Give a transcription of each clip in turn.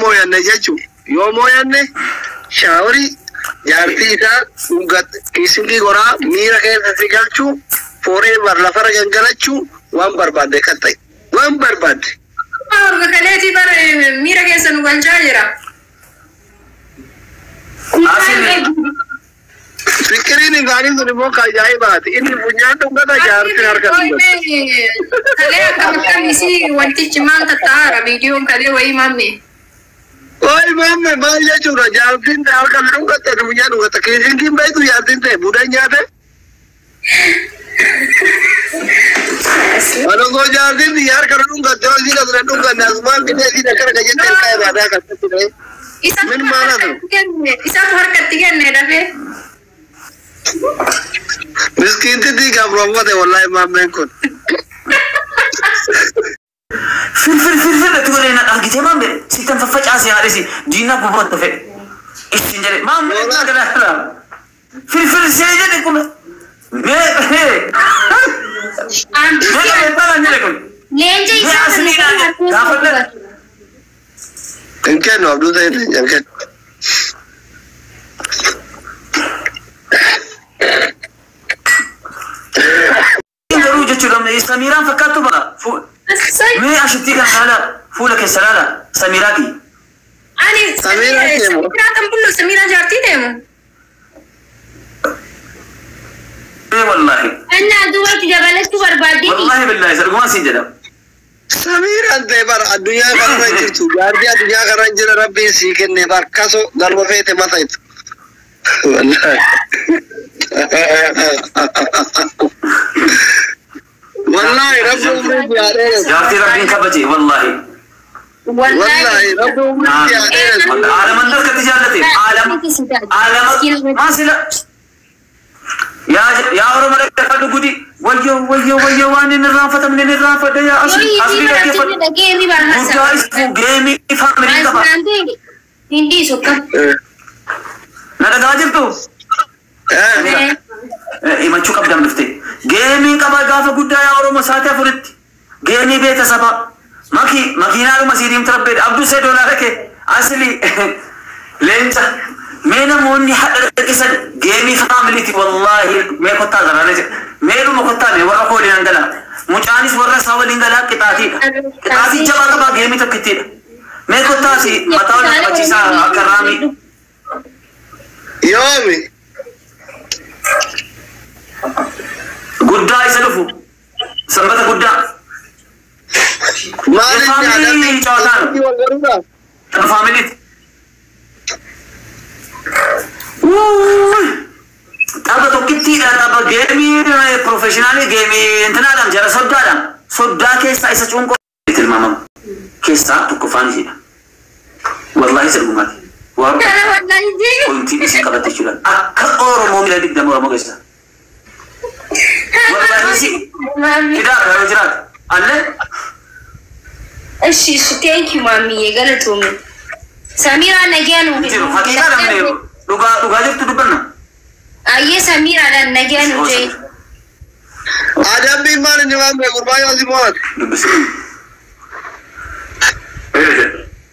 Mooyanne jechuun yoo mooyanne showerii jaartii isaa kissingii goraa miira keessa si galchuu, forever lafarra gangalachuu, waan barbaadde kan ta'e waan barbaadde. Orga kaleetii bara miira keessa nu galchaa jira. Asili. Fikiriin isaanii sun immoo kan ajaa'ibaati. Inni funyaan dhungata, jaartiin harka dhungata. Kalee akkam akkamisii wantichi maal tatta'aara viidiyoon kalee wayii mamme. Wayi maamme, maal jechuudha? Jaartiin harka dhungatte, funyaan dhungata. Kissingiin beektu jaartiin ta'e budeen nyaate. Ani osoo jaartiin biyya harka dhungatte, yoo isiin asirra dhunganne asumaan bitee isiin akkana kan jette ilkaa irraa kan ta'e. Isatu Min maal harkatti kenne, isatu harkatti kenne dafee. Miskiintitti gabroomfate wallahi maammeen kun. Firfir firfir itti godhee na argitee maal sittan faffacaase haadhisi diinaa gubbaatti fedhe. Ittiin jedhe maal gara firfir see jedhe kun mee mee qabeettaan jedhe kun. Leenca mee isaa asliidhaan gaafadhe. Hin kennu, Abduu ta'e hin kennu. Garuu jechuudha Samiiraan fakkaattu ba'a. Mee ashittii kan laala, fuula keessa laala Samiiraa kiyya. Ani Samiiraa deemu. Samiiraa kan bullu, Samiiraa jaartii deemu. Ee wallaahi. Annaa duubatti dabalachuu barbaadde. Wallaahi billaahi sargumaan siin jedha. Samiiraan ta'e bara addunyaa kanarra jirtu jaartii addunyaa kanarra jira rabbiin sii kenne bar kaso galma feete masaitu. Wallahi. Wallahi rabbi umrii si haa dheeressu. Jaartii rabbiin kabaje wallaahi. Wallahi rabbi umrii si haa dheeressu. Aalaman harkatti jaallate. Aalama. Aalama. Maasila. Yaa yaa Oromoo dhaggeeffadhu gudi. Wayyoo wayyoo wayyoo, waan inni irraanfatamne inni irraanfadhe yaa asli asli dhaggeeffadhu. Guddaa isfu geemii family qaba. Hin dhiisu akkam. Na dhagaa jirtu? Himachuu qabdam dhufte. Geemiin qaba gaafa guddaa yaa Oromoo sa'aatii 4tti. Geemii beeta saba. Maki makiinaadhuma sii diimtu rabbeedha. Abduu see doolaara kee asli leenca. Mee namoonni hadha dhaqisan geemii familyti wallaahi mee kottaa garaana jedha. Mee dhuma kottaa, mee warra koo waliin gala. Mucaanis warra isaa waliin galaa qixaatiidha. Qixaatii jabaa qabaa geemii tokkittiidha. Mee kottaasi mataa wal qabachiisaa akka raamii. Yoomi. Guddaa isa dhufu. Sanbata guddaa. Maal inni Family adabbii cawaataan. wal garuudha? Tapha familyti. Tapha tokkittiidha, tapha geemii professionalii, geemii intinaadhaan jara soddaadhaan soddaa keessaa isa cunqoo tilmaamamu keessaa tokkoffaan ishiidha. Wallaahi isa dhugumaati. Waan Kana wallahi jee. pointiin isin qabatte jechuudha. Akka Oromoo miila 20 Oromoo keessaa. Wallaahi si fidaa yeroo jiraatu. Allee. እሺ እሺ, thank you maamiyyee, galatoomi. Samiraa nagaa nuu Jiru haqiiqaa dhabne, dhugaa dhugaa jirtu dubbanna. Ayyee, Samiiraadhaan nagaa nuu jee. Adabbiin maal inni waan beeku gurbaa yoo si mo'ate? Dubbisi.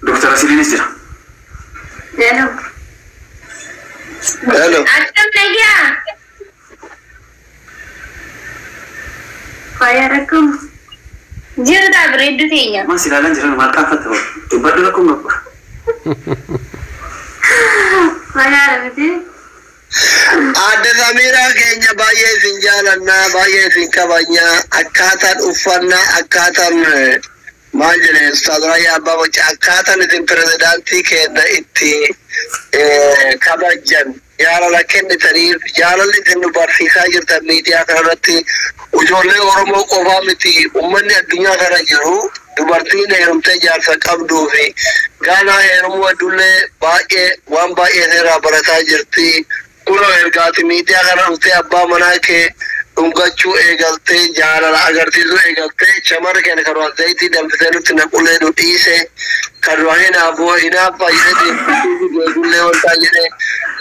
Doktor Asiliinis jira. Hello. Hello. Akkam, nagaa? Fayyaa rakkum. Jirta bareedduu teenya. Maal si ilaalan jiran, maal qaanfatte hoo? Dubbadhu, rakkoon qabu. Fayyaa miti. Aadde Samiiraa keenya, baay'ee isin jaalannaa, baay'ee isin kabajnaa, akkaataan uffannaa, akkaataan maal jedhe Ustaaz Raayyaa Abbaa Bocaa, akkaataan isin pirezidaantii keenya itti kabajan, jaalala kennitaniif, jaalalli isin nu barsiisaa jirtan miidiyaa kanarratti ijoollee Oromoo qofaa miti, uummanni addunyaa kana jiru dubartiin heerumtee jaarsa qabduu fi gaanaa heerumuu addullee baay'ee waan baay'ee seeraa barataa jirti. Kunoo ergaati miidiyaa kana dhuftee abbaa manaa kee dhungachuu eegaltee, jaalala agarsiisuu eegaltee, shamarra keenya kan waan zayitii danfisee nutti naqullee nu dhiise, kan waan hinaafuu hinaaffaa jedhee deegullee wantaa jedhee,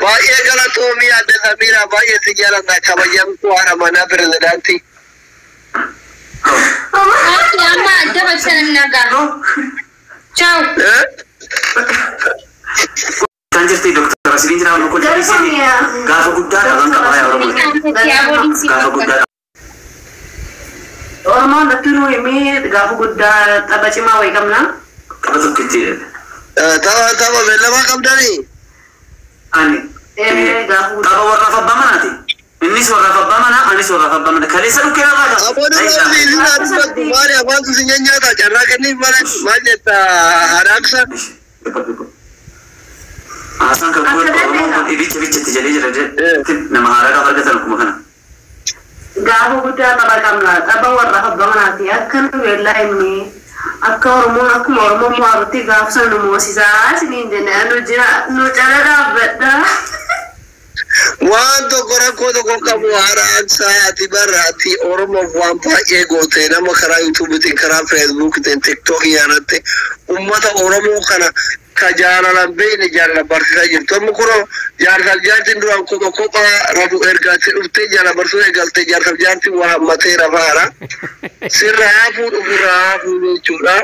baay'ee galatoomii Aadde Samiiraa, baay'ee si jaaladha, kabajamtuu haadha manaa pirezidaantii. Okay, amma dabarsan nagaa. Ciao. Eh? Galatoomii gaafa guddaa tapha cimaa wayii qabna. Tapha tokkitti. Tapha beellamaa qabdanii? Ani. Gaafa guddaa. Tapha warraaf abbaa manaati. Innis warraaf abbaa manaa, anis warraaf abbaa manaa. Kaleessa dhukkee irraa kaasa. Aboon irraa isin dubbatu maali afaantu si nyaata carraa kenniif malee maal jetta haadhaaksa? Haasaan kan kun Oromoon kun ibicha bichatti jedhee jira nama haaraa gaafa argatan akkuma kana. Gaafa guddaa tapha qabna. Tapha warraaf abbaa manaati. Akka nu beellaa himni. Akka Oromoon akkuma Oromoon mo'arutti gaafa sana nu moosisaa isiniin jenne nu jira nu cala dhaabbadha. Waan tokko rakkoo tokko qabu haadhaaksa ati barra ati Oromoof waan baay'ee goote nama karaa yuutuubiitiin karaa feesbuukiitiin tiktookii irratti uummata Oromoo kana ka jaalalan beekne jaalala barsiisaa jirtu. Amma kun jaarsaaf jaartiin duraan kopha kophaa rafu ergaatti dhuftee jaalala barsiisuu eegaltee jaarsaaf jaartiin waa hammatee rafaara. Sirra haafuu dhufurra haafuu jechuudha.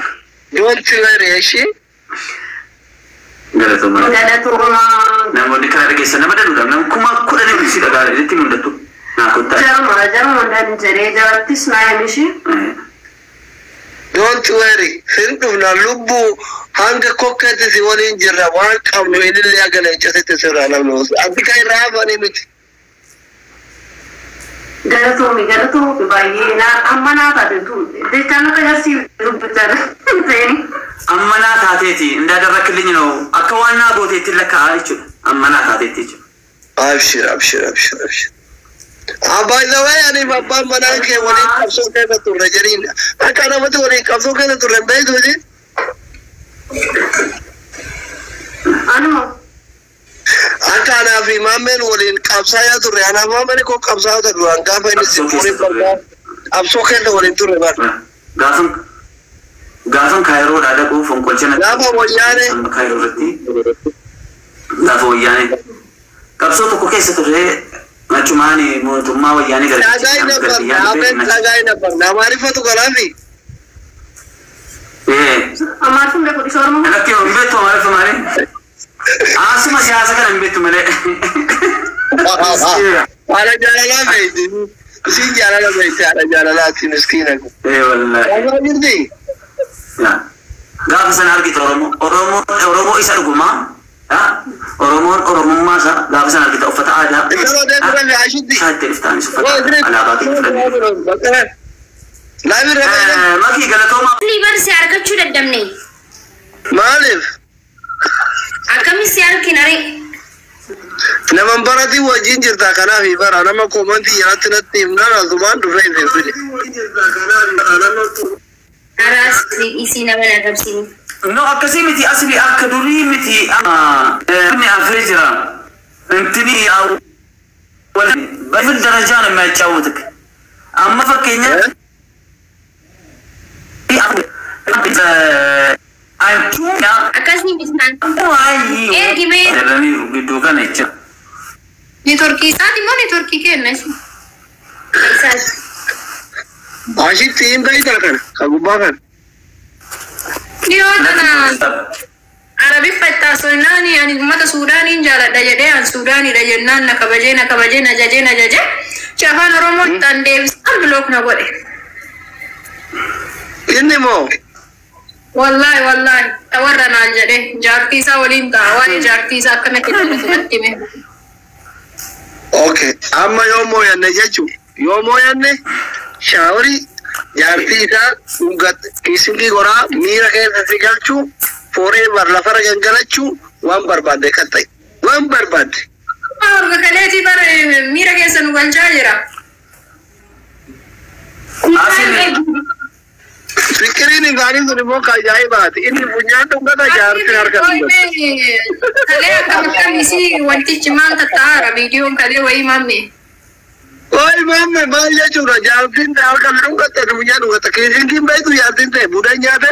Don't worry ishee. Galatoomaa. Galatoomaa. Namoonni kana dhageessan nama danuudha. Nama 10,000 si dhagaa itti mul'atu. Naa kottaa. Jaruma jaruma dan jedhee jarattis naa himishi. Don't worry. Sin dhufna lubbuu hanga kokkeetti si waliin jirra waan qabnu ilillee aga leencatitti sirraa namni hoose. Ati kan irraa hafanii miti. Galatoomi galatoomi baay'ee naa amma naa taate tu jechaan akka jarsii dubbatan ta'eni. Amma naa taateeti እንዳደረክልኝ ነው akka waan naa gooteetti lakkaa'aa jechuudha. Amma naa taateetti jechuudha. Abshir abshir abshir abshir. By the way, ani abbaan manaa kee waliin qabsoo keessa turre jedhiin akka namatti waliin qabsoo keessa turre hin beektu jedhiin. Anuma Akka anaa fi maammeen waliin qabsaayaa turre anaaf maammeen koo qabsaa'ota duraan gaafa inni Qabsoo keessa si turre. Qabsoo keessa waliin turre bara. Gaafan Kaayiroodhaa dhaquu fonqolcha natti. Gaafa wayyaanee. Amma Kaayiroo irratti. Gaafa wayyaanee. Qabsoo tokko keessa turre achumaan mootummaa wayyaanee gara Tagay ነበር አቤት tagay ነበር ለማሪፈቱ ገላፊ Amaariffa beeku dhiisa Oromoo. Lakki hin beektu Amaariffa malee. Asuma siyaasa kana hin beektu malee. Haadha jaalalaa beekti. Isiin jaalala beekti haadha jaalalaati miskiina. Ee wallaahi. Gaafa jirti. Gaafa sana argita Oromoo Oromoo Oromoo isa dhugumaa. Oromoon Oromummaa isaa gaafa sana argita uffata aadaa. Yeroo deemtu ashitti. Isaan itti iftaanis uffata aadaa alaabaa keenya fudhanii. Laabi Makii galatoomaa. Liibar si argachuu dadhabne. Maaliif? Akkami si argina ree? Nama baratii wajjin jirta kanaaf bara nama koomantii jalatti natti himnaan asumaan dhufee hin fide. Araas isii nama na qabsiini. No akkasii miti asli akka durii miti inni afree jira እንትኒ በምን ደረጃ ነው የሚያጫውትክ? Amma fakkeenya Akkasii miti kan. Ergi mee. Gidduu kana jecha. Neetworkii isaati moo neetworkii kenna ishee? Isaati. Ashitti hin beektaa kana ka gubbaa kana. Dhiyoo tana Arabiffa itti haasofnaani ani uummata Suudaaniin jaaladha jedhee an Suudaanidha jennaan na kabajee na kabajee na jajee na jajee afaan Oromoo ittaan deebisaan block na godhe. Inni moo Wallaahi wallaahi tawarra naan jedhee jaartii isaa waliin ta'a waa'ee jaartii isaa akkana keessatti natti hime. Okay, amma yoo mooyanne jechuun yoo mooyanne shaaworii jaartii isaa kiisingii goraa miira keessa si galchuu forever lafarra gangalachuu waan barbaadde kan ta'e waan barbaadde. Orga kaleetii bara miira keessa nu galchaa jira. Fikiriin isaanii sun immoo kan ajaa'ibaati. Inni funyaan dhungata jaartiin harka dhungata. Kalee akkam akkamisii wantichi maal tattaara viidiyoon kalee wayii mamme. Oi mamme maal jechuudha jaartiin harka dhungatte funyaan dhungata. Kiisingiin beektu jaartiin ta'e budeen nyaate.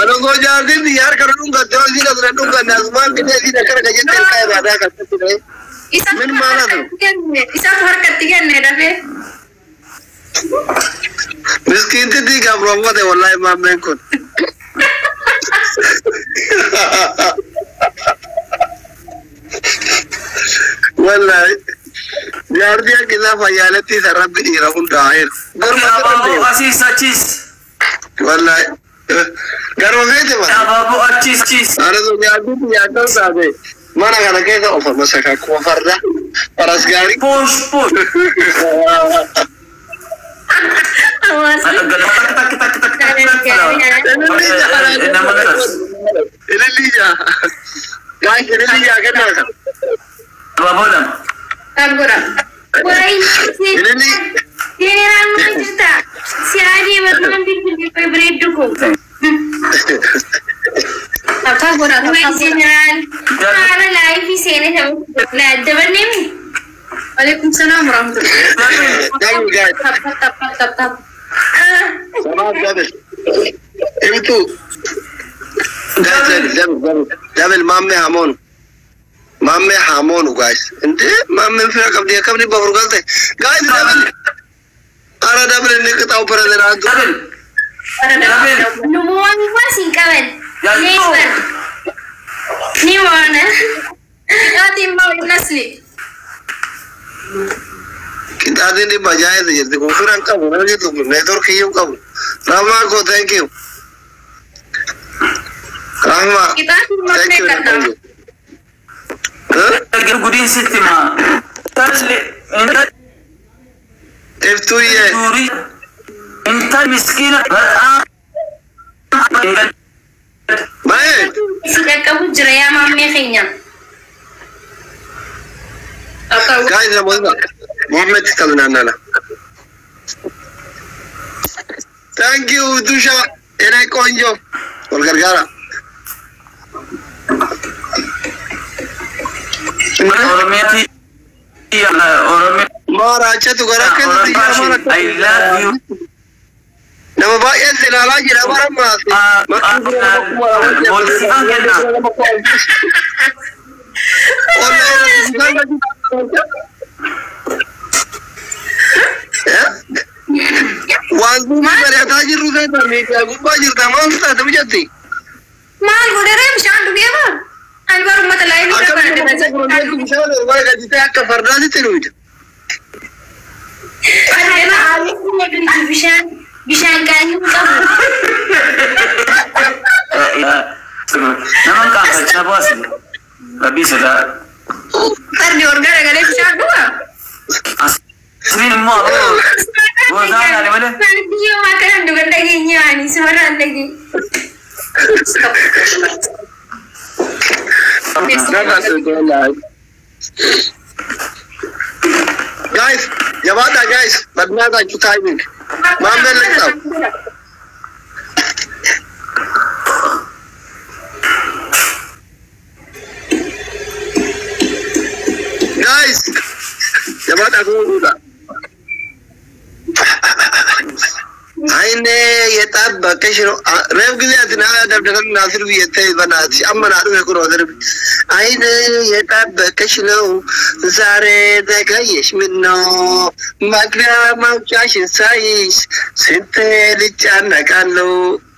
Anongoo jaartiin biyya harka dhungatte hoo isiin asirra dhunganne asumaan qinee isiin akkana kan jette ilkaa irraa daa kan ta'e. Min maal hafu? Isaatu harkatti kenne dafee. Miskiintitti gabroonfate wallaahi maammeen kun. Wallaahi. Jaartii akka isaa fayyaaletti isa rabbi dhiira hundaa'eera. Abaaboo asiis achiis. Wallahi. Garuma feete bara. Abaaboo achiis achiis. Ana sun jaartii yaaddan taate mana kana keessa ofa masaka akkuma farda. Faras gaarii. Push push. Tak tak tak tak tak tak. Nama tas. Ililli jaa. Guys, ililli jaa kennaa kan. Abaaboo lama. Tap godha. Ililli. Jeneraan nu jirta. Si adii barnaan bilbilli bareeddu kun. Tap tap godha. Tap Way tap godha. jeneraal. Haala laayifii seenee dabannee Waalaikum salaam warahmatullahi. Thank you guys. Tap tap tap tap tap tap. Sabaaf double. Ibtu. Guys, double, double, double. Maammee hamoonu. Maammee hamoonu guys. Inte maammeen fira qabdi akkamni bafur galte. Guys, double. Ara double inni qixaawu pirezidaantu. Double. Double. Namoonni kuwas hin qaban. Never. Ni waana. Qixaatiin maa nasli. Qixaatiin dhibba jaayete jirti. Kun fira hin qabu. Namni tokko neetworkii iyyuu hin qabu. Rahmaa koo thank you. Rahmaa. Qixaatiin maa Thank you. meeqadha? Huh? Gudiin sitti maa. Intalli intalli Iftuyyee. durii intalli miskiina በጣም Baay'ee. Si qaqqabu jira yaa maammee keenya. Tap tap godha. Guys, namoota Muhammad ተዝናናና Thank you Dusha የኔ ቆንጆ wal gargaara. Oromiyaatti Oromiyaa Maaraachatu garaa keessatti jira maal I love you. Nama baay'ee si ilaalaa jira bara maasi. Boolisiifan kenna. Waan duuba mari'ataa jirru seeta miidiyaa gubbaa jirta maal taate mijatti. Maal godheree bishaan dhugee maa? Ani bara uummata laayifii irra baradhe. Bishaan ormaa gajjitee akka fardaatitti dhuyda. Bishaan bishaan qaanii qabu. Nama qaanfachaa bu'aas rabbii sodaa. Fardi ol garagalee bishaan dhugaa? Asliin immoo aboo goosaan yaale malee. Fardi yoo akkanaan dhugan dhageenye ani simarraan dhageenye. Guys, jabaadhaa guys, badnaataa timing. Maammee liqxaaf. Guys, jabaadhaa gochuudha. አይኔ የጣበቀሽ ነው። ረብ ጊዜ አትና ደብደን ናስር ብየተ በናት አመና ነው ኩሮ ደርብ አይኔ የጣበቀሽ ነው። ዛሬ ዘገየሽ ምን ነው? መግቢያ ማውጫሽን ሳይሽ ስንት ልጨነቃለሁ።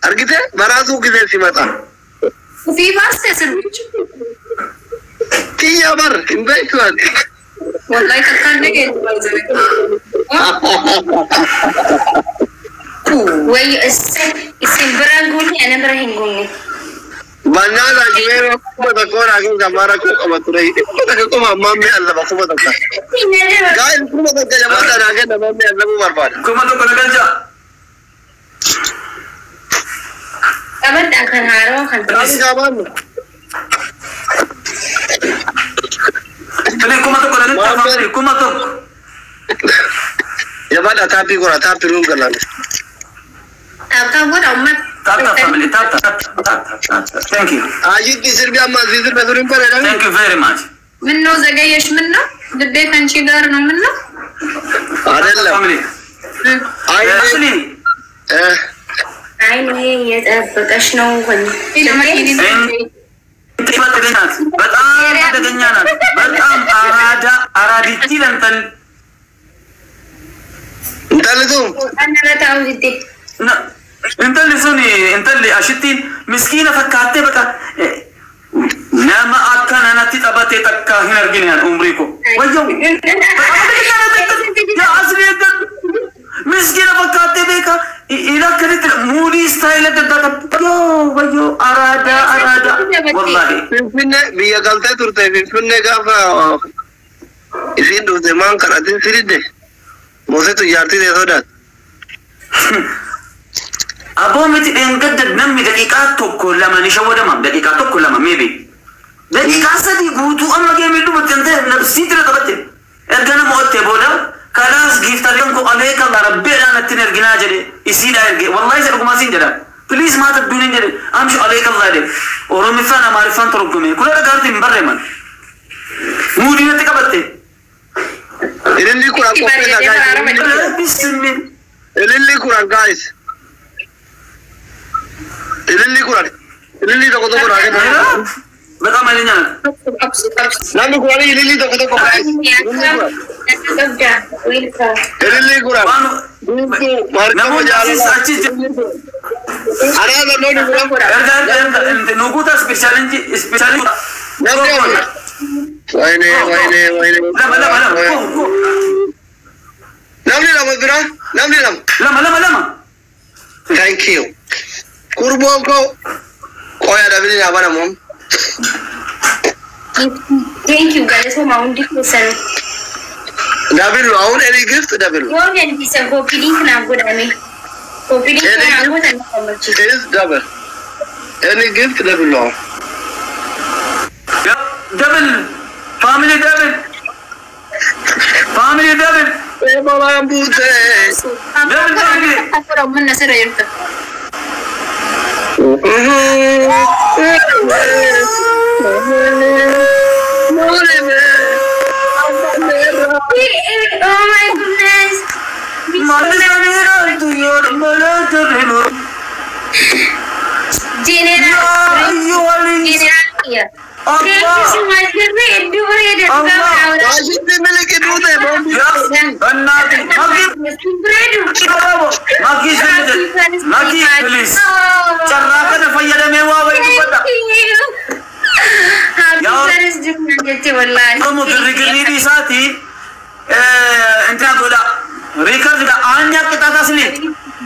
አርግተ በራሱ ጊዜ ሲመጣ Ofii baastee sirbichi. kiyya bar hin beektuan. Wallahi takkaan dhageenya baay'ee. Wayyo isin biraan guunne ana bira hin guunne. Bannaata jireenya 1000 naa kenna rakkoo qaba ture. 100 qofa ammaa allaba 1000. Gaa'el 1000 jabaata naa kenna mammee allabuu barbaada. 1000 na galcha. Qabadhaa kan haaroo kan Qaamni qaabaannu. Tole 1000 na galcha family 1000. Jabaadha taappii gora taappii nuun galaan. Tap tap godha uummata. Tap tap family tap tap tap tap tap. Thank you. Ajitti sirbi amma asii sirba turiin bareedami. Thank you very much. ምነው ዘገየሽ? ምነው ልቤ ከአንቺ ጋር ነው። ምነው አይደለም Family. አይኔ Asli. አይኔ የጠበቀሽ ነው ሆኝ አደገኛ ናት። በጣም አደገኛ ናት። በጣም አራዳ አራዲቲ ለንተን intalli Anarra taa'u didde. Intalli sun intalli ashittiin miskiina fakkaattee baqa Nama akkana natti taphatee takka hin argine an umrii koo. Wayyoo. Yaa asli eeggadhu. Miskiina fakkaattee beeka. Ila akkanitti muudii istaayila adda addaa qabdi. Wayyoo wayyoo araadaa araadaa. Wallaahi. Finfinnee biyya galtee turte Finfinnee gaafa isiin dhufte maan kadhatin si didde. Moosetu jaartii ta'e sodaat. Aboo miti dheengadda namni daqiiqaa tokko lama ni shawwadama. Daqiiqaa tokko lama maybe. Daqiiqaa 3 guutuu amma geemii dhumatti kan ta'e nabsiitti na taphatte. Erga nama ottee booda kalaas giiftareen koo aleeka rabbeedhaan natti hin erginaa jedhe isiidhaa erge. Wallahi isa dhugumaa siin jedha. Please maata duun hin jedhe. Amshu aleeka Allah jedhe. Oromiffaan Amaariffaan torgome. Kun dhagaarti hin barreeman. Muudii natti qabatte. Ililli 10 qopheessa guys. Bismillah. Ililli 10 guys. Ililli 10. Ililli tokko tokko naa kenna. በጣም ኃይለኛ ናት። Namni 10 ililli tokko tokko guys. Ililli 10. Ililli 10. Markaba Namoonni jaalala. achi Araada looni 10. erga erga nuguuta ispeeshaalinji ispeeshaalii Namni afur. Wayne wayne wayne. lama lama lama go go. Namni lama bira. Namni lama. Lama lama lama. Thank you. Kurboon koo qoya dhabni naa banamu. Thank you galatoomaa hundi keessan. Double nu አሁን any gift double nu. Yoo dandeessan copy link naaf godhame. Copy link naaf gootan na gammachiisa. Is double. Any gift double nu አሁን. Double family, double family, double. Eebalaan buutee. Double family. Uummanni asirra jirtu. Oh my goodness. General. General. Thank you so much. Hedduu bareeda. Waashinti miliki duute boombi. Bareedu. Maki please carraa kana fayyadamee waa wayii dubbadha. Happy birthday jette wallahi. Oromoo girrigirrii isaati እንትና ጎዳ record አንኛ ቅጣት አስሊ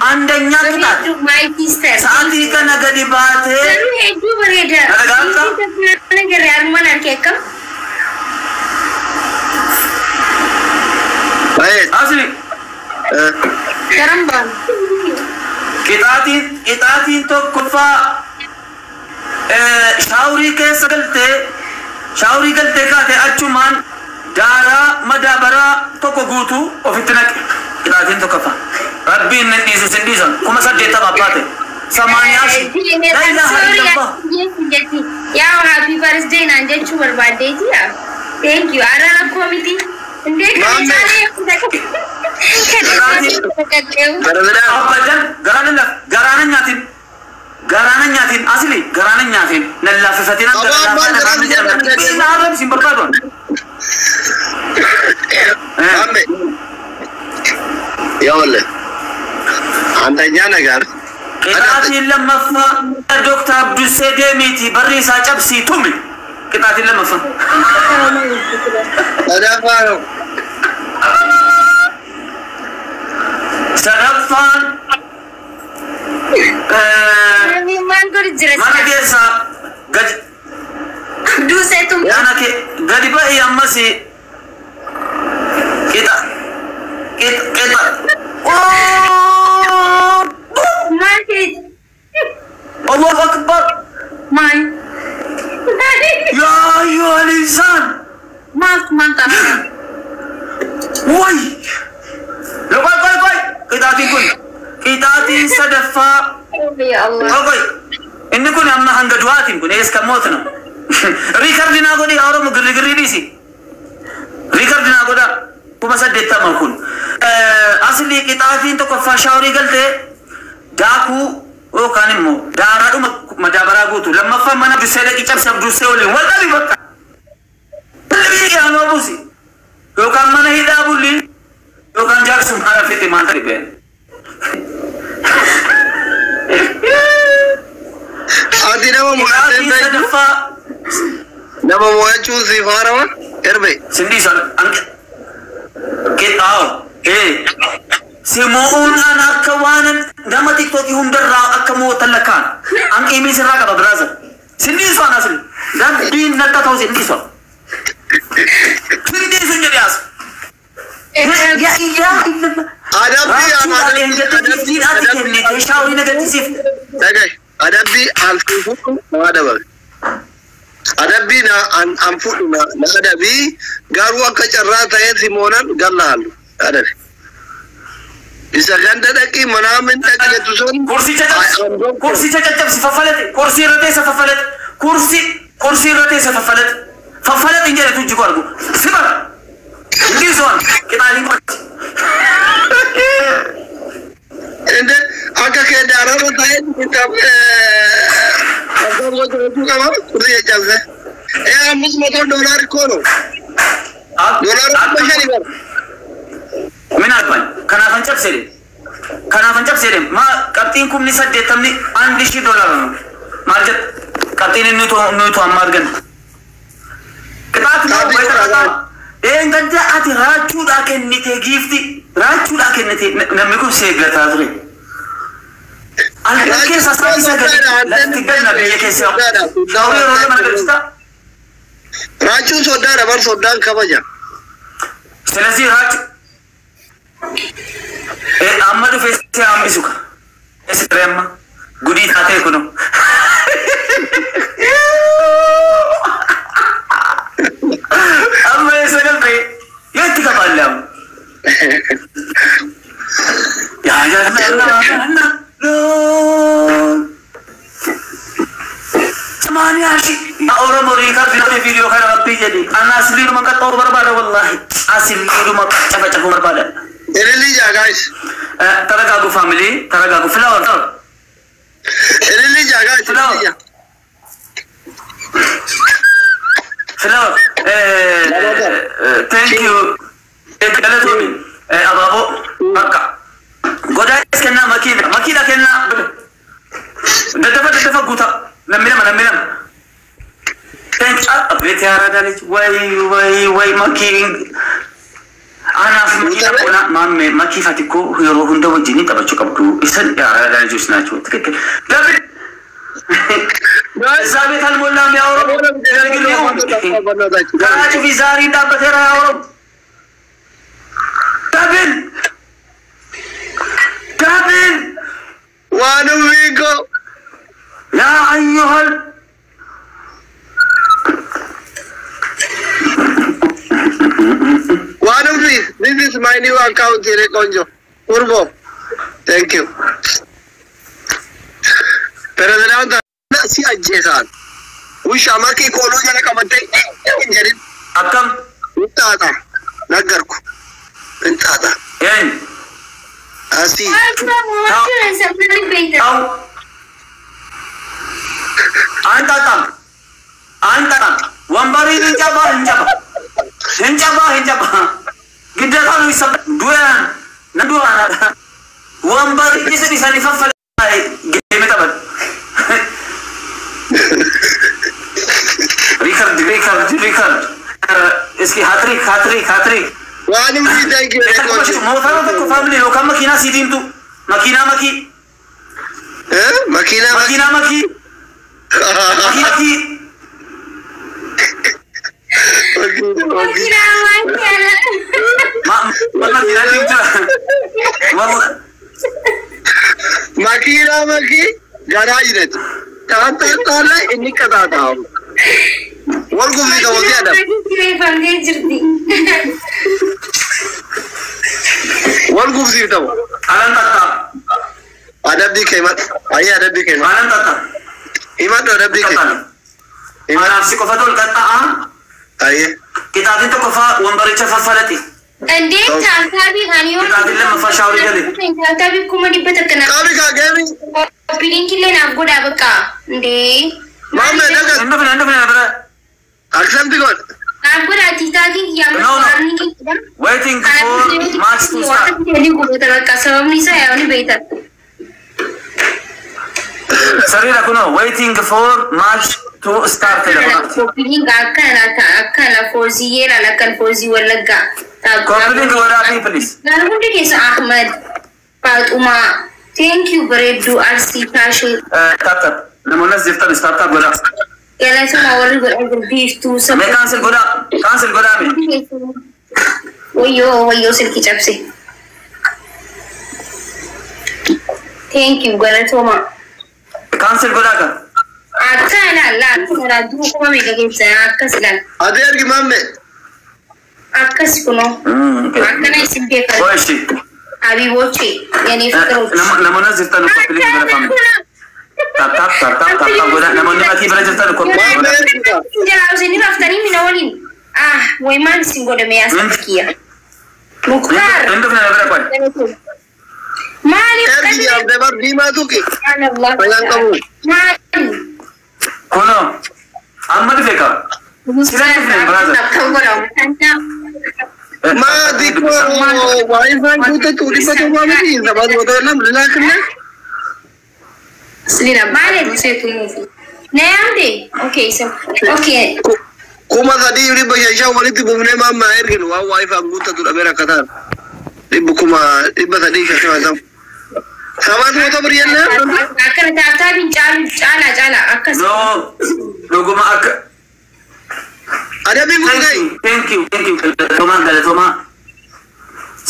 አንደኛ ቅጣት My sister. sa'aatii kana gadi baatee Garuu hedduu bareeda. Dhagaata? Nagarree armaan harkee akkam? Baay'ee. Asli Garan baanu. Qixaatiin tokkoffaa shaaworii keessa galtee shaaworii galtee kaate achumaan daaraa madaabaraa tokko guutuu ofitti naqe. Qixaatiin tokkoffaa rabbiin hin dhiisu sin dhiisan 80,000 abbaate samaaniyaa shi laa ilaaha illallah. Yaa happy birthday naan jechuu barbaaddeeti yaa. Thank you. Ara rakkoo miti. Indee kana caalee kana caalee. Abadan garaana nyaatin garaana nyaatin asli garaana nyaatin lallaafifatin gara arrabsi hin barbaadu. Maame. ይኸውልህ አንደኛ ነገር Qixaatiin lammaffaa Dooktar Abdusee deemiiti barri isaa cabsii tumi. Qixaatiin lammaffaa. Sadaffaa ነው። Sadaffaan Maal godhu jira? Mana keessaa gadi Duuseetu mana kee gadi ba'ii ammas qixa qixa qixa. Maal ta'e? Allahu Akbar. Maal? Yaa ayyuhal insaan. Maal maal ta'a? Way! Qoy qoy qoy! Qixaatiin kun qixaatiin sadaffaa. Ya Allah. Qoy qoy! Inni kun amma hanga du'aatiin kun ees kan mootna. Record naa godhi Oromoo girri dhiisi. Record naa godha 80,000 kun. Asli qixaatiin tokkoffaa shaaworii galtee daakuu yookaan immoo daaraadhuma madaabaraa guutu lammaffaa mana dursee dhaqi cabsi abdursee waliin wal dhabi bakka. Dhabii yaanoo buusi. Yookaan mana hidhaa bulli yookaan jaarsum haala fite maal ta'e been. Ati nama mo'attee Qixaatiin beektu sadaffaa Nama mo'achuun siif haarawa erbe. Sindii san qixxaawo si mo'uun an akka waan nama tiktookii hundarraa akka mootan lakkaan an qiimii sirraa qaba brother. Sindii sun asli rabbiin natta ta'u sindii sun. Sindii sun jedhe as. Yaa iyyaa Adabbii Raachuu ati kennite shaaworii nagarsiisiif. Dhagaye adabbii an fuudhu na adabame. Adabbii na an fuudhu na adabii garuu akka carraa ta'ee simoonan galla hallu adabi. Isa ganda dhaqii manaa min dhaqi jettu sun. Kursicha caccabsi faffalate kursii irra teessa faffalate kursii irra teessa faffalate faffalate hin jedhetu ijji koo argu si bara hindi soon qixaalii qotti. Inde akka kee daararra ta'ee gochuu qaba kursii caccabse. 500 ዶላር እኮ ነው። ዶላር 500 bara. ምን አልባኝ kanaafan cabse kanaafan cabse ማ qabxiin 80,000 $1,000 ነው maal jette qabxiin inni nutu amma arganne ቅጣት ነው ወይ ተቀጣ gadda ati raachuudhaa kennite giifti raachuudhaa kennite namni kun seeggataa ture. Halkan keessa sa'aatii sagal lafti ganna biyya keessa shaaworii yeroo lama agarsiista. Raachuun soddaadha bar soddaan kabaja. ስለዚህ raachu amma dhufee si hambisu ka ture amma gudii taatee kuno. Amma eessa galtee yoo itti qabaalle amma. Yaa yaa na 80,000 Oromo record viidiyoo kana rabbii jedhi ana asliidhuma qaxxa'uu barbaada wallaahi asliidhuma cafacafuu barbaada. Ililli jaa guys. ተረጋጉ family ተረጋጉ። Flower Ililli jaa guys. Flower Flower thank you galatoomi abaaboo bakka godaayis kennaa makiina makiina kennaa daddafa daddafa guuta namni lama namni lama. Thank you. አቤት ያራዳ ልጅ ወይ ወይ ወይ makiin anaaf makiina qona maamme makiifati እኮ yeroo hunda wajjin taphachuu qabdu isan ያራዳ ልጆች ናቸው። ትክክል ዳዊት እዛ ቤት አልሞላም። ያወረው ከራጩ ዛሬ እንዳበቴራ ያወረው double double ዋንም ዊጎ ያ አዩሃል One of these. This is my new account here, Konjo. Urbo. Thank you. President si ajjeesaan. Wisha makii kooluu jala qabattee hin jedhin. Akkam Hinxaaxa. Naggarku. Hinxaaxa. Eenyu Asii. Ta'u አንጣጣም አንጣጣም ወንበሬን እንጨባ እንጨባ እንጨባ እንጨባ ግዴታ ነው ይሰባ ዱያን ነዱያን ወንበር ይስን ይሰን ይፈፈለ game taphat record record record እስኪ hat-trick hat-trick hat-trick Waan hundi thank you. motora tokko family yookaan makiinaa sii diimtu makiinaa makii Makiinaa makiinaa makii makii makiinaa diimtu Makiinaa makii garaa jirati. Taataataala inni qataata. Wal gumbii qabatee adam. Wal gumsiif ta'u. Alan tatta Adabbii kee himadhu. Ayyee adabbii kee himadhu. Alan tatta Himadhu adabbii kee. Himadhu. Anaaf si qofatu ol qaxxa'a Ayyee. qixaatiin tokkoffaa wambaricha faffalati እንዴ ታብታቢ አንዮ Qixaatiin lammaffaa shaaworii gale ታብታቢ 100,000 na Qabi kaa geemi. ፒሊንክ illee naaf godhaa bakka እንዴ Maammee dhagas. Hin dhufne hin dhufne bira Accept godh. naaf godhaa tiktaakiin kiyyaa No, no. Waiting for match to start. Bakka sababni isaa yaa ni beektan. Sirriidha kunoo waiting for match Two star fedha. Copy link akkana akkana foozii laal akkan foozii wallaggaa. Copy link godhaa please. Laal hundi keessa Ahmad, Faaxumaa, thank you bareedduu Arsii Kaashee. Tap tap. Namoonni as jirtan tap tap godhaa. Galatuma warri godhaa jiru biiftuu Mee saba. Cancel godhaa. Cancel godhaa mee. Wayyoo wayyoo silkii cabse. Thank you galatuma. Cancel godhaa kan. Akkana laal akkana duru kuma meeqa keessa akkas laal Ati ergi maamme. Akkas kunoo akkana isin beekan. Qo'eshi. Habiboche የኔ ፍቅሮች Namoonni as jirtan copy link godhaa family. Tap tap tap tap tap tap godhaa. Namoonni matii bira jirtan copy link Maamme godhaa. ergi. Jalaa isin raftanii mina waliin ah way maal isin godhame yaa kiyya Muktaar Hin dhufne na bira qoy. Maaliif Ergi jaamtee bar diimaa tuqi. Subhanallah. Fayyaan qabu. Maali Kunoo. Amma dhufe qaba. Sila dhufne brother. Maa xiqqoo waayifaan guuttatu 700 miti 702 laakinna. Maaliif na yaamte? Okay, so okay. 3500 walitti buufnee maammaa erginu waan waayifaan guuttatu dhabee rakkataan. Dhibba 350. 700 birrii jennaan. Akkana tap tapiin caalu caalaa caalaa akkas. No. Dhuguma akka. Adabii Thank guutai. you, thank you, thank you. Galatoomaa, galatoomaa.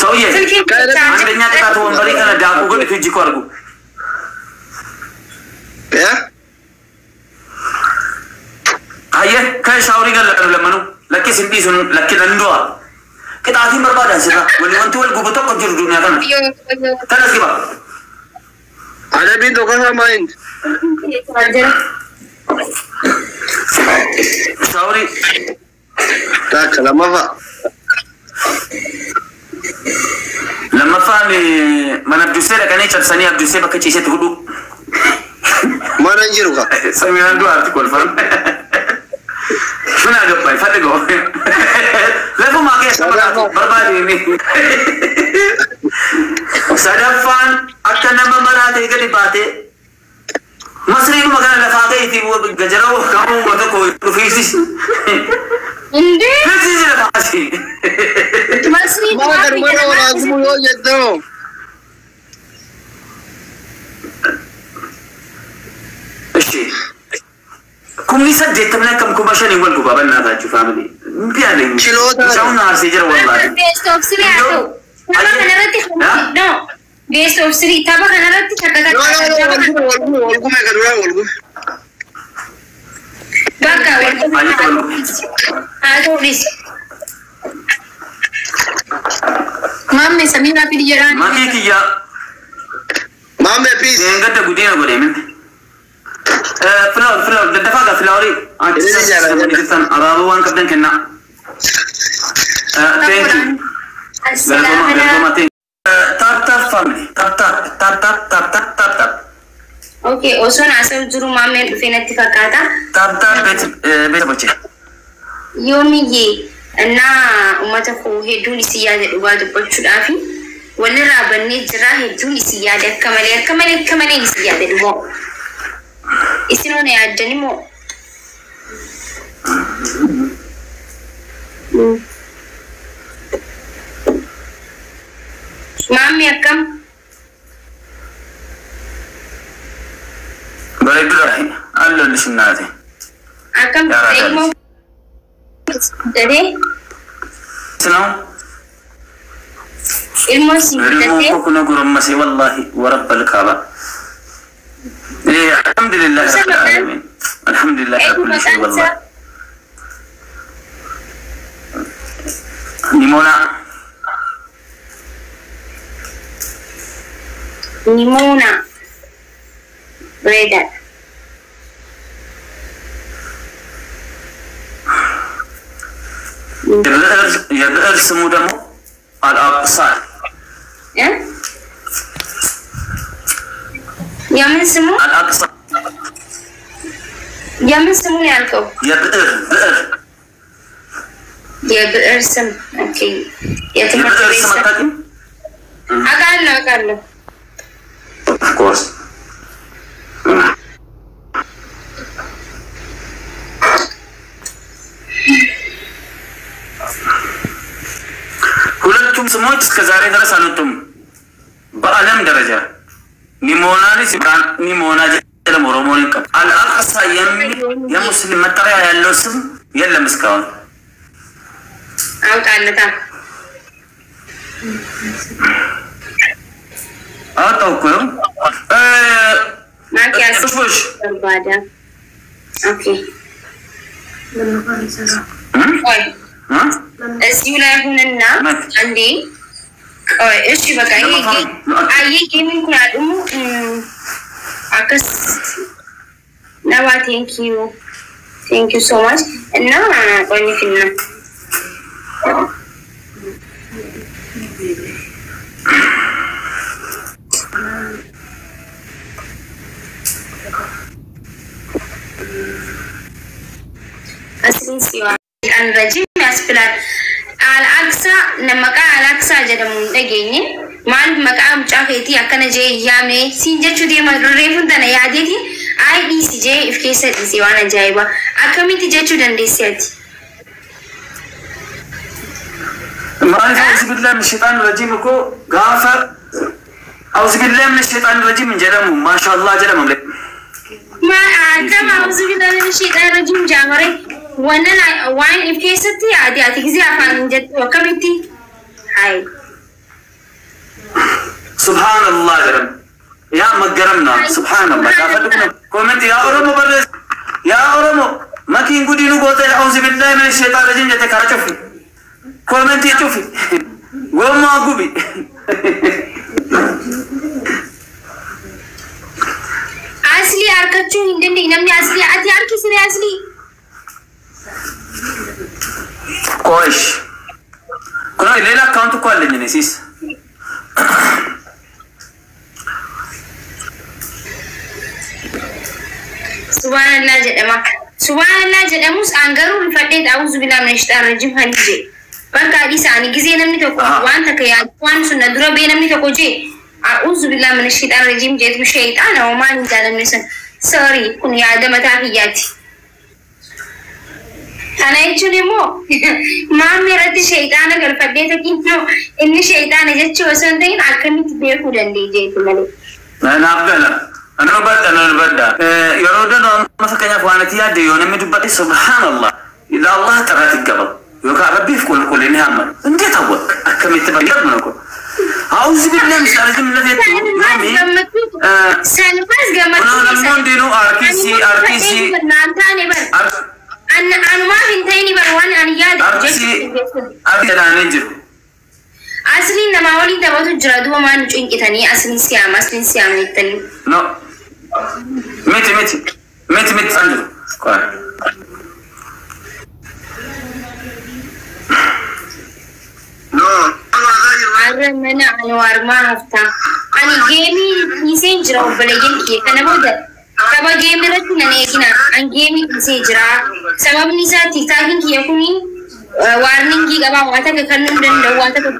ሰውዬ Silkiin አንደኛ ቅጣት ወንበሬ kana daakuu godhitu ijji koo argu. Yaa? Hayyee kan shaaworii galladhu lammanuu lakkis hin dhiisnu lakki nan du'a. Qixaatiin barbaadan sirra walii wanti wal gubu tokko jiru duniyaa kana. Tanas giba. Adabiin tokko isaa maayin? Shaaworii Takka lammaffaa. Lammaffaan mana Abduusee dhaqanii cabsanii Abduusee bakka ciisetti hudhu. Mana hin jiru ka. Samiraan du'aatti kolfan. ምን አገባኝ ፈልገው lafumaa keessa maqaatu barbaadini. Sadaffaan akka nama maraatee gadi baatee masriidhuma kana lafaa ta'eeti gajara kamuu tokko dhufiisis. እንዴ Fiisiisi lafaasi. Masrii Maa kan mana waraabuu yoo jettoo. እሺ 80,000 akkam 5,000 wal gubaa bannaa family. Mbi አለኝ Chiloota. Bishaan aarsee jira wallaahi. Best of three haa ta'u. Tapha kanarratti no. Best of three tapha kanarratti takka No, takka no, no, tapha wal gume, wal gume, wal gume, kan duraa wal gume. Bakka wal haa ta'u dhis. Maamme Samiraa fidi jedhaan. Makii kiyyaa Maamme peace. Seengadda guddina godhe minti. Flower flower daddafaa gaa flowerii Inni jaalladha. jirtan abaaboo waan qabdan kennaa. Thank you. Galatoomaa galatoomaa thank you. Tap tap family tap tap tap tap tap tap tap tap Okay, osoon haasa'u jiru maammeen dhufee natti fakkaata. Tap tap beeta boche. Yoomiyyee እና uummata koo hedduun isin yaada dhugaa dubbachuudhaafi walirraa bannee jira hedduun isin yaada akka malee akka malee akka malee isin yaada dhugaa. Isin hona yaaddan immoo. Maammi akkam? Bareeddudha alloollish naate. Akkam Yaa ilmoo jedhee Sinaa ilmoo si ilmoo guddatee koo kuna gurmase wallahi warabbal kaaba. Alhamdulillah rabbil alamin. Alhamdulillah ala kulli shay wallahi. Nimona. Nimoona bareedaadha. የብዕር ስሙ ደግሞ አልአቅሳል። እ? የምን ስሙ አልአቅሳ። የምን ስሙ ነው ያልከው? የብዕር ብዕር። የብዕር ስም okay። የትምህርት የብዕር ቤት ስም ስም አታውቂም? አውቃለሁ አውቃለሁ። Of course. ስሞች እስከ ዛሬ ድረስ አልወጡም። በዓለም ደረጃ ኒሞናኒ ኒሞና ጀለም ኦሮሞን ይቀብ አልአቅሳ የሚል የሙስሊም መጠሪያ ያለው ስም የለም እስካሁን። አውጣለታ አወጣው እኮ ነው። ማኪያስ ሽ ባዳ ኦኬ ቆይ እዚሁ ላይ ሁንና አንዴ ቆይ። እሺ በቃ ይሄ አየ ጌሚን ኩን አድሙ አከስ ነባ ቴንክ ዩ ቴንክ ዩ ሶ ማች እና ቆይ ፊልና አስሪን ሲዋ ረጂም ያስብላል። Al-Aqsa maqaa Al-Aqsa jedhamu hin dhageenye maaliif maqaa mucaa keetii akkana jee yaame siin jechuu deema reefuun tana yaadeetiin ay dhiisi jee if keessa dhiise waan ajaa'ibaa akkamitti jechuu dandeessi ati? Maaliif أعوذ بالله من الشيطان الرجيم እኮ gaafa أعوذ بالله من الشيطان الرجيم hin jedhamu maashaallah jedhama malee. Ma akkam أعوذ بالله من الشيطان الرجيم jaamare wannan waan if keessatti yaade ati gisee afaan hin jettu akkamitti? Hai. Subhaanallah jedhama. Yaa maggaramna subhaanallah gaafa dhugna comment yaa Oromoo barreessa yaa Oromoo makiin gudii nu goote أعوذ بالله من الشيطان الرجيم jette karaa cufi comment cufi gommaa gubi. Asli harkachuu hin dandeenye namni asli ati harkisire asli. ቆይሽ ኩኖ ሌላ account እኮ አለኝ እኔ sis Subhaanallah jedhama. Subhaanallah jedhamus an garuu rifadhee أعوذ بالله من الشيطان الرجيم hani jee. Bakka dhiisa ani gisee namni tokko waan takka yaadu waan sun na dura bee namni tokko jee أعوذ بالله من الشيطان الرجيم jeetu sheexaana homaan hin jaalamne sun. Sorry kun yaada mataa kiyyaati. Kana jechuun immoo maamni irratti sheexaana galfadhee tokko inni sheexaana jechuu osoo hin ta'in akkamitti beekuu danda'e jeetu malee. Naaf gala. Ani hubadha nan hubadha. Yeroo danuu amma fakkeenyaaf waan ati yaadde yoo namni dubbate subhaanallah ila Allah ጥራት ይገባው yookaan rabbiif qulqullinni hamma እንዴት አወቅ akkamitti fayyadamu ነው እኮ أعوذ بالله من الشيطان الرجيم الذي Salphaas gammachuu Namni hundinuu arkiisii arkiisii Naan bar anumaaf hin ta'in bar waan ani yaade arkiisii arkiisii jedhaanii jiru. Asliin namaa waliin taphatu jira duuba maan nu cinqitanii asliin siyaama asliin siyaama jettanii. No. Miti miti miti miti an jiru. Qoy. No. Har'a mana Anwaar maa haftaa? Ani geemii dhiiseen jira obboleeyyan kiyya kana booda tapha geemii irratti nan eegina. An geemii dhiisee jira. Sababni isaa tiktaakiin kiyya kuni warning qabaa waan takka kennuu hin danda'u waan takka